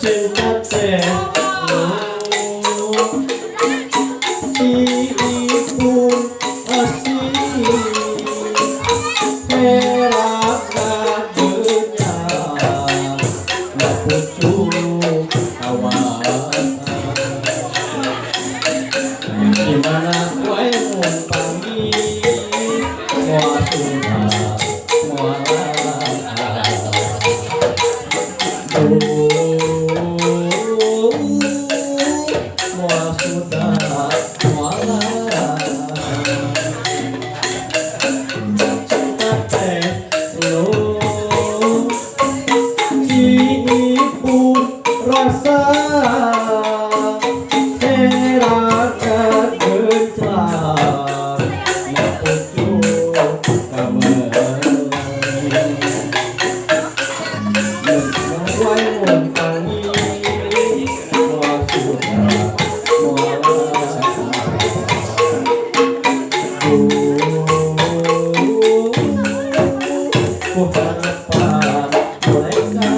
Cinta teh si ipun asih perak dunya pucuk kawasan di mana wae mun panggih moal sudah moal. Duh, moal sudah moal. Cinta teh lo kini pun rasa herang genclang pucuk kamelai. Wae mun panggih moal sudah moal. Duh, ku harapan mereka.